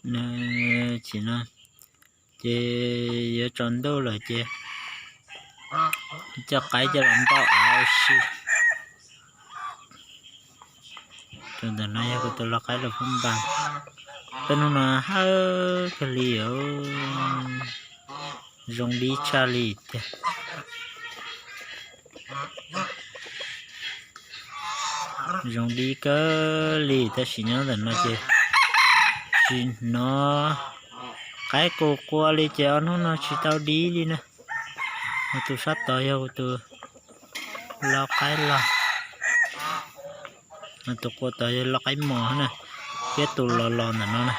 Nws tsis no ces yuav tsaus ntuj lawm ces coj qaib coj los npau av ua si. Tus ntawm no yog kuv tus lau qaib lus phab npas. Peb hnub no hawb kawg li os, zoo dib tshaj li tiag. Zoo dib kawg li tab sis nyob ntawm no ces tsis hnov qaib qus qua li ces ob hnub no tsis tau dib li na. Tus sab tod yog kuv tus lau qaib los, tus qua tod yog lau qaib mos na, thiab tus los los ntawm no na.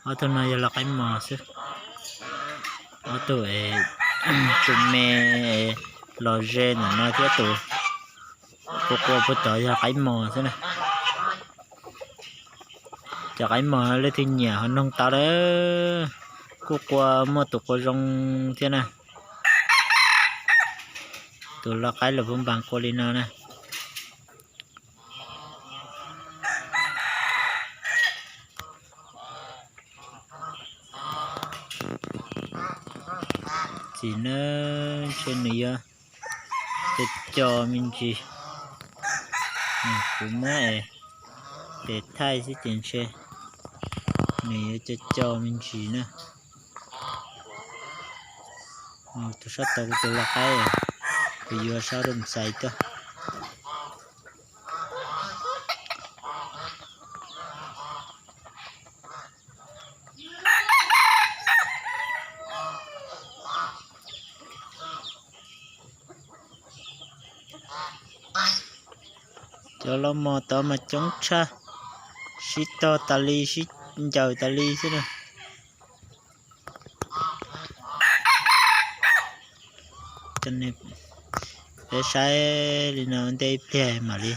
Ob tug no yog lau qaib mos xwb. Ob tug es tsu me los ze ntawm no thiab tus qua qua puag tod yog qaib mos xwb na. Cov qaib mos leej twg nyiam ho noog tau lawm. Kuj qua muaj tus qua zoo thiab na. Tus lau qaib lus phab npas qua li no na. Txiv na, ntshe nws yuav co co me ntsis. Kuv muab es tes thaij xwb ces ntshe nws yuav co co me ntsis na. Tus sab tod kuv tus lau qaib, kuv yuav sab rau xais tuaj. Cov lau mos tod mas coob tshaj, sib tog tas li, sib ncaws tas li xwb na. Peb saib li no ntej ib pliag mam li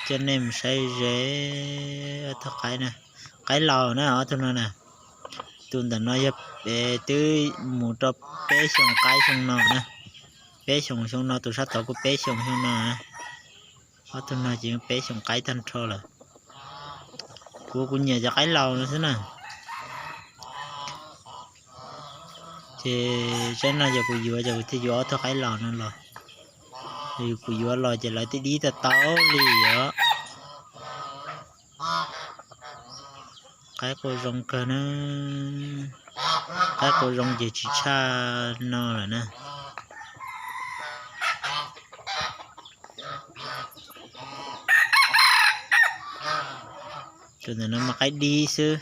coj nej mus saib ze ob tug qaib na. Qaib laus na ob tug no na. Tus ntawm no yog twb mus rau peb xyoos qaib xyoo no na. Peb xyoos xyoo no, tus sab tod kuj peb xyoos xyoo no. Ob tug no ces peb xyoos qaib tag nrho lawm. Kuv, kuv nyiam cov qaib laus no xwb na. Ces tsaib no yog kuv yuav, ces kuv thiaj yuav ob tug qaib laus no los. Yog kuv yuav los ces lawv twb dib tau tau li os. Qaib qua zoo kawg na. Qaib qua zoo ces tsis tshaj no lawm na. Tus ntawm no mas qaib dib xwb.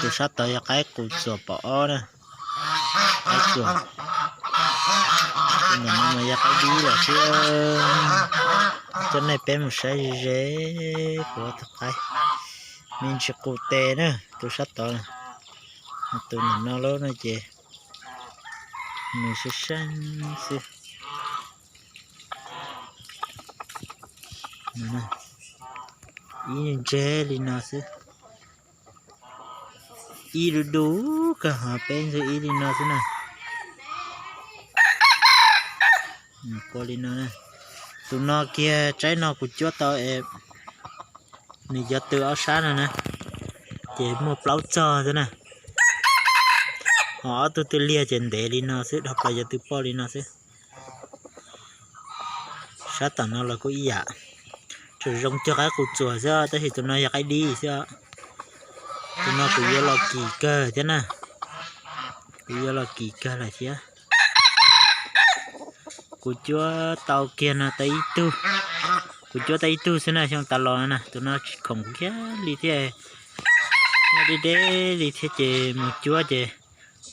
Tus sab tod yog qaib qus txuas pom ob na. Qaib txuas. Tus ntawm no mas yog qaib dib lawm xwb. Coj nej peb mus saib ze ze kuv ob tug qaib. Me ntsis qus tes na tus sab tod. Tus ntawm no lub no ces nws sab seeb xwb. Ib ntse li no xwb. Ib du du kawg ho peb ntxwg ib li no xwb na. Qua li no. Tus no kiag tsaib no kuv cuab tau es nws cov tw ob sab no na, ces muaj plaub txog xwb na. Ho ob tug tw liag ces ntev li no xwb, dhau plaws cov tw poj li no xwb. Sab tom no los kuj ib yam, tseem zoo cuag qaib qus txuas xwb, tab sis tus no yog qaib dib xwb. Tus no kuv yuav los kim kawg thiab na, kuv yuav los kim kawg lawm thiab. Kuv cuab tau kiag no tau ib tug, kuv cuab tau ib tug xwb na, xyoo tas los na, tus no tsis khoom kiag li thiab, nyob deb deb li thiab ces mus cuab ces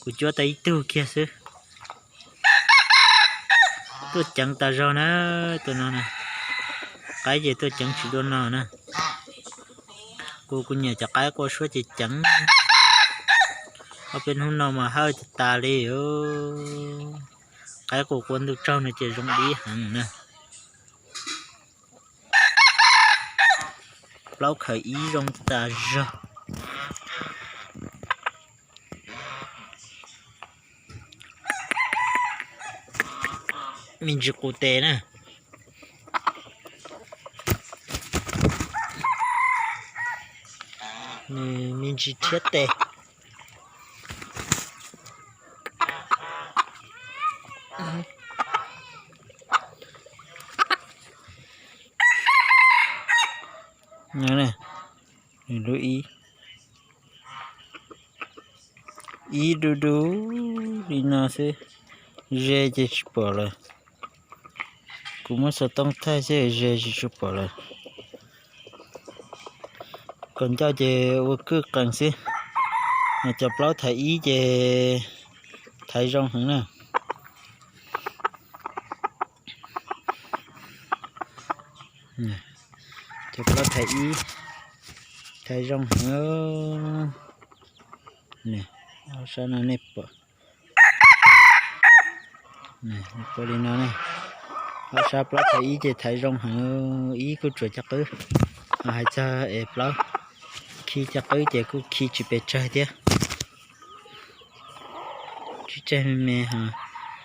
kuv cuab tau ib tug kiag xwb. Tuaj ceev tas zog na, tus no na, qaib ces tuaj ceev tsis dua no na. Kuv, kuv nyiam cov qaib qua suab ces ceev. Ob peb hnub no mas hawj tas tas li. Qaib qua qua ntuj tsaug no ces zoo dib heev na. Plaub khaws ib zoo tas zog. Me ntsis qus tes na. Nws me Ntsis rhiab tes. Nws lub ib, ib du du li no xwb, ze ces tsis pom lawm. Kuv muab xov tooj thaij xwb ze tsis tshua pom lawm. Kom ncauj ces ua kwj qees xwb. Cov plaub thaiv ib ces thaiv zoo heev na. Cov plaub thaiv ib, thaiv zoo heev. Sab no nej pom, pom li no, ob sab plaub thaiv ib ces thaiv zoo heev, ib kuj tsuas cov qwb. Hais txog es plaub khi cov qwb ces kuj khi tsis pes tsawg thiab. Tsib tsaig me me,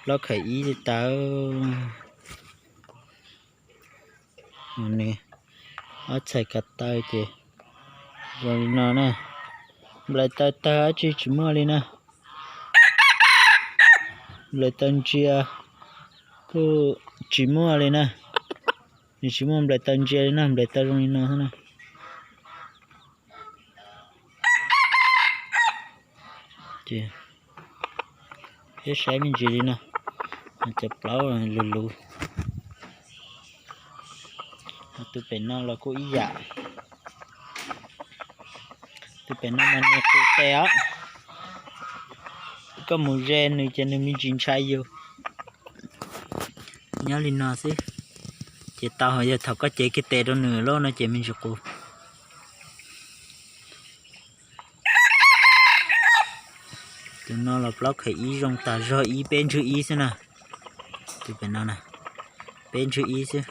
plaub khawm ib li tawd. Nws ob txhais ko taw ces zoo li no na. Nplaim taw tawg dab tsi tsis muaj li na. Nplaim taw ntsia kuj tsis muaj li na. Nws tsis muaj nplaim taw ntsia li na, nplaim taw zoo li no xwb na. Peb saib me ntsis li no, cov plaub lus lus. Tus pem no los kuj ib yam. Tus pem no mas nws qus tes os. Koj mus ze nws ces nws me ntsis ntshai yus. Nyob li no xwb ces tau, yog thaum koj cev kiag tes rau nws lawm no ces me ntsis qus. Tus no los plaub khawm ib zoo tas zog ib, peb ntswg ib xwb na. Tus pem no, peb ntswg ib xwb.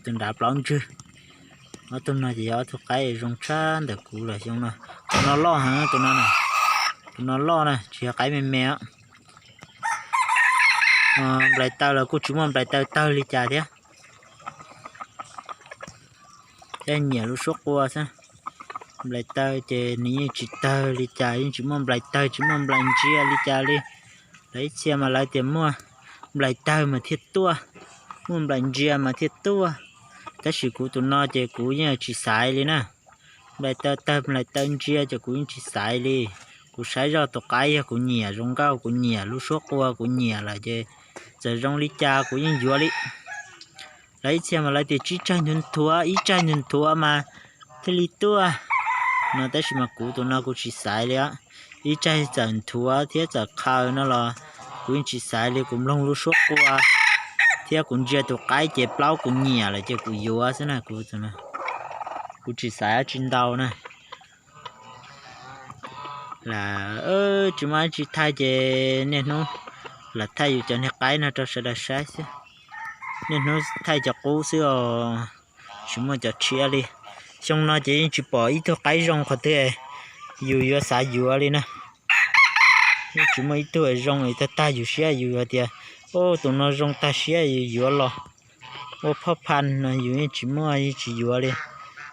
Tus nrad plaub ntswg. Ob tug no ces yog ob tug qaib zoo tshaj ntawm kuv los xyoo no. Tus no loj heev tus no na. Tus no loj na, tsis yog qaib me me os. Nplaim taw los kuj tsis muaj nplaim taw tawg li cas thiab. Thiab nyiam lub suab qua xwb. Nplaim taw ces nws yeej tsis tawg li cas, yeej tsis muaj nplaim tawg tsis muaj nplaim ntsia li cas li. Lawv ib txhia mas lawv tias muaj nplaim tawg mas thiaj tuaj, muaj nplaim ntsia mas thiaj tuaj. Tab sis kuv tus no ces kuv yeej tsis xaiv li na. Nplaim taw tawg nplaim taw ntsia ces kuv yeej tsis xaiv li. Kuv saib zoj tus qaib yog kuv nyiam zoo nkauj, kuv nyiam lub suab qua, kuv nyiam lawm ces txawm zoo li cas kuv yeej yuav li. Lawv ib txhia mas lawv tias tsib tsaig nthuav nthuav, ib tsaig nthuav nthuav mas thiaj li tuaj no, tab sis mas kuv tus no kuv tsis xaiv li os. Ib tsaig txawm nthuav thiab txawm qhaws no los kuv yeej tsis xaiv li, kuv mloog lub suab qua thiab kuv ntsia tus qaib ces plaub kuv nyiam lawm ces kuv yuav xwb na, kuv tus no. Kuv tsis xaiv dab tsi ntau na. Lam tsis muaj dab tsi thaij ces niaj hnub lam thaij yus cov niag qaib no rau sawv daws saib xwb. Niaj hnub thaij cov qub xwb os, tsis muaj cov tshiab li. Xyoo no ces yeej tsis pom ib tug qaib zoo qhov twg yus yuav xav yuav li na. Yeej tsis muaj ib tug zoo es tag tag yus siab yus hais tias, o, tus no zoo tag siab yus yuav los ua phoj phan no yus yeej tsis muaj, yeej tsis yuav li.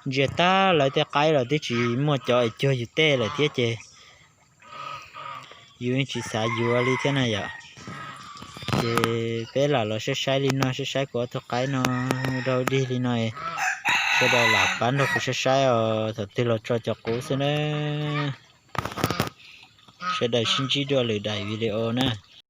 Ntsia tag lawv tej qaib los twb tsis muaj cov es cuag yus tej lawm thiab ces yus yeej tsis xav yuav li thiab na yom. Ces peb lam los saib saib li no, saib saib kuv ob tug qaib no rau dig li no, sawv daws lam pab nrog kuv saib saib os, thaum twg los tso cov qub xwb na. Sawv daws sib ntsib dua lwm daim video na.